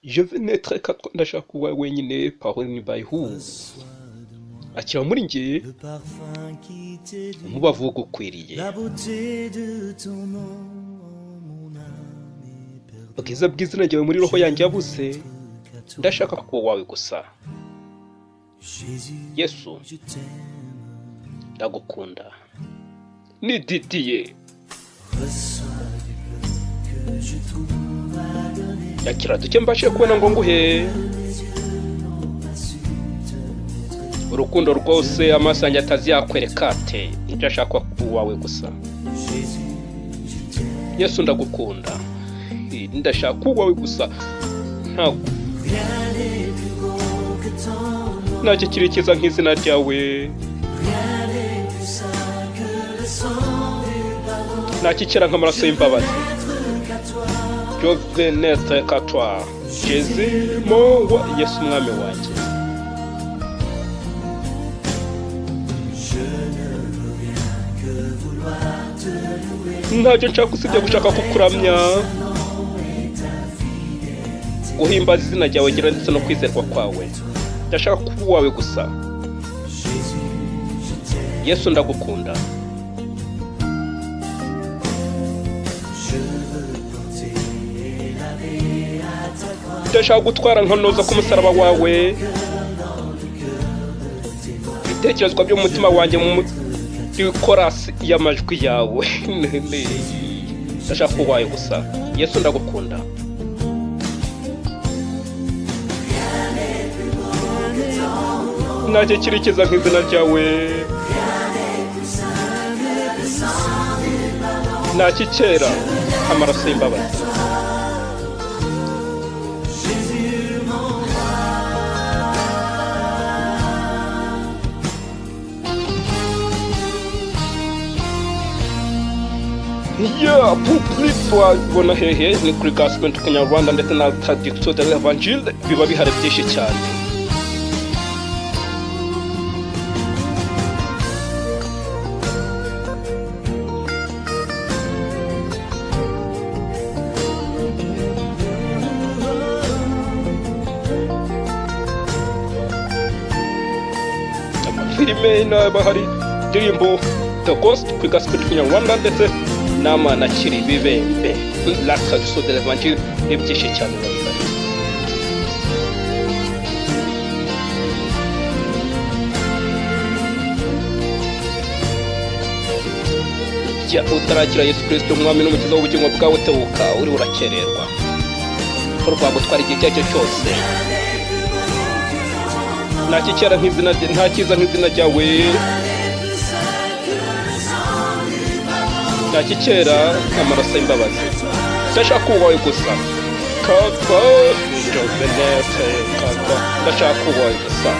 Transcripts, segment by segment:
Je veux n'être qu'à toi, ndashaka kuba wenyine. Pauline Bayhu. Reçois de moi Akira muri njye le parfum qui t'est dû, umubavu ugukwiriye, la beauté de ton nom, mon âme est perdue. Ubwiza bw'izina ryawe muri roho yanjye yabuze. Qu'à toi. Ndashaka kuba wawe gusa. Jésus, Yesu, je t'aime. ndagukunda. Ni Didier. Reçois du peu que je trouve à donner. Yakira duke mbashe kubona ngo nguhe. Mes yeux n'ont pas su te mettre. Urukundo rwose amaso yanjye atazi yakwereka ate. Ndashaka kuba uwawe gusa. Jésus, je t'aime. Yesu, ndagukunda. Ndashaka kuba uwawe gusa, ntabwo Rien n'est plus beau que ton nom. ntacyo kiri cyiza nk'izina ryawe. Rien n'est plus saint que le sang du pardon. Ntakikera nk'amaraso y'imbabazi. N'être qu'à toi. Je veux n'être qu'à toi, Jésus mon roi, Yesu umwami wanjye. Je ne veux rien que vouloir te louer. Ntacyo nshaka usibye gushaka kukuramya, guhimbaza izina ryawe ngira ndetse no kwizerwa kwawe. Ndashaka kuba uwawe gusa. Jésus, je t'aime. Yesu, ndagukunda. Je veux porter et laver à ta croix. Ndashaka gutwara nkanoza ku musaraba wawe ibitekerezwa by'umutima wanjye mu ikorasi y'amajwi yawe. Ndashaka kuba uwawe gusa. Yesu, ndagukunda. Ntacyo kiri cyiza nk'izina ryawe, ntakikera amaraso y'imbabazi. Ya public twabona hehe? Ni kuri Gospel Kinyarwanda ndetse na Traduction de l'Evangile, biba bihari byinshi cyane. Amafilime n'aba hari indirimbo The Ghost kuri Gospel Kinyarwanda ndetse n'amana akiri ibibembe, la Traduction de l'Evangile, ni byinshi cyane biba bihari. Jya utarakira Yesu Kirisito umwami n'umukiza w'ubugingo bwawe, tebuka, uri urakererwa ko rwagutwara igihe icyo ari cyo cyose. Nta kikera nk'izina, nta cyiza nk'izina ryawe, nta kikera nk'amaraso y'imbabazi. Ndashaka uwawe gusa. Kaka jovenete kaka, ndashaka uwawe gusa.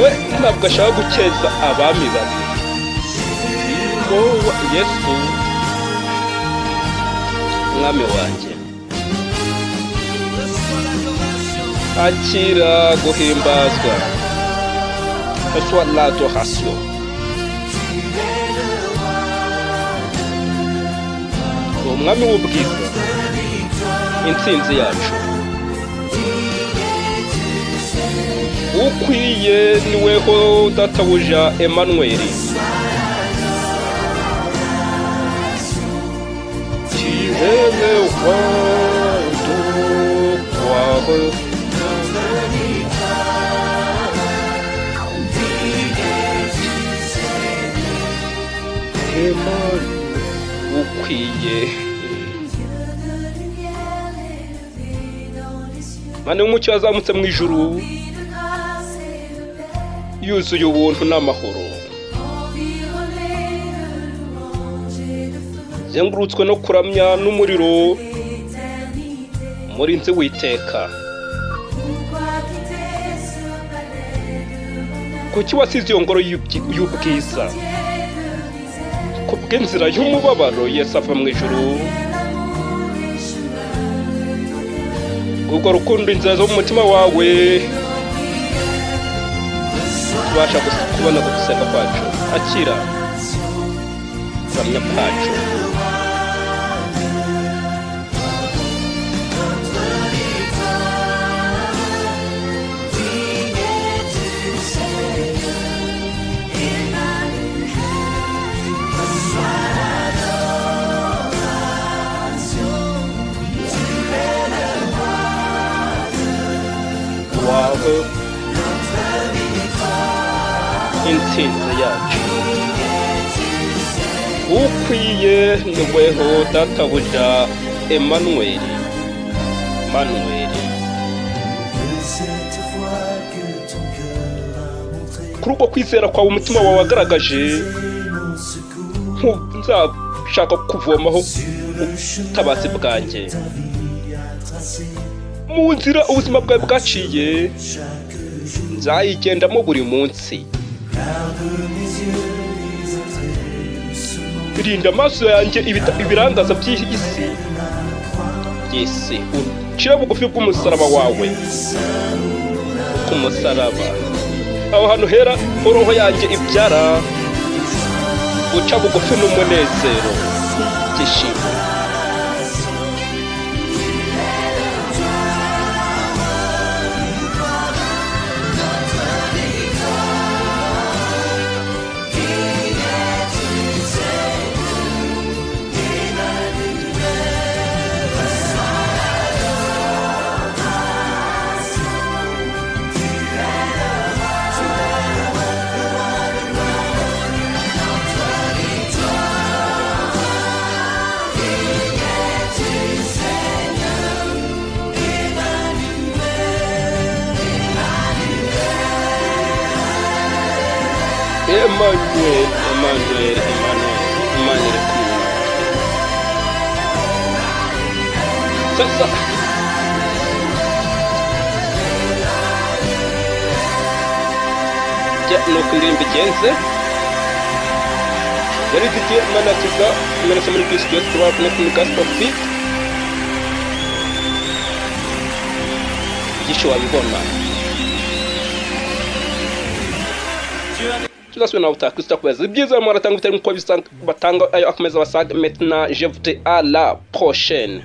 We ntabwo ashaka gukeza abami babiri. Wowe Yesu mwami wanjye, akira guhimbazwa. Reçois l'adoration. Ni umwami w'ubwiza, intsinzi yacu. Ukwiye niweho databuja Emmanuel. Tu es le roi de gloire. Emmanuel ukwiye. Dieu de lumière élevé dans les cieux, Mana w'umucyo yazamutse mu ijuru, rempli de grâce et de paix, yuzuye ubuntu n'amahoro, environné de louanges et de feu, zengurutswe no kuramya n'umuriro, l'éternité. Umurinzi w'iteka. Pourquoi quitter ce palais de bonheur, Kuki wasize iyo ngoro y'ubwiza sentier de misère, ku bw'inzira y'umubabaro? Yesu ava mu ijuru. l'amour et chemin de ton cœur? Ubwo rukundo, inzira zo mu mutima wawe, tubasha kubona gusenga kwacu. Akira kuramya kwacu. Weho intsinzi yacu. Ukwiye ni weho databuja Emmanuel, Manuel. Cette foi que ton cœur a montrée, Kuri uko kwizera kwawe umutima wawe wagaragaje, c'est mon secours nzashaka kuvomaho sur le chemin ubutabazi bwanjye. que ta vie a tracé. Mu nzira ubuzima bwawe bwaciye, Chaque jour, nzayigendamo buri munsi. garde mes yeux les attraits de ce monde. Rinda amaso yanjye ibirangaza by'isi De la croix, by'isi, ucire bugufi bw'umusaraba wawe. Ku musaraba, aho hantu hera roho yanjye ibyara guca bugufi n'umunezero, ibyishimo. Emmanuel, Emmanuel, Emmanuel, Imana iri kumwe natwe. Sasa jya nuko indirimbo igenze. Yari Didier Manakiza mwenese muri Kristo Yesu, tuba kumwe kuri Gospel Fit. Byinshi wabibona. Tuzasubira nawe utaha. Kristo akubaza ibyiza muratanga bitari nkuko batanga ayo akomeza basaga. Maintenant, je vous dis à la prochaine.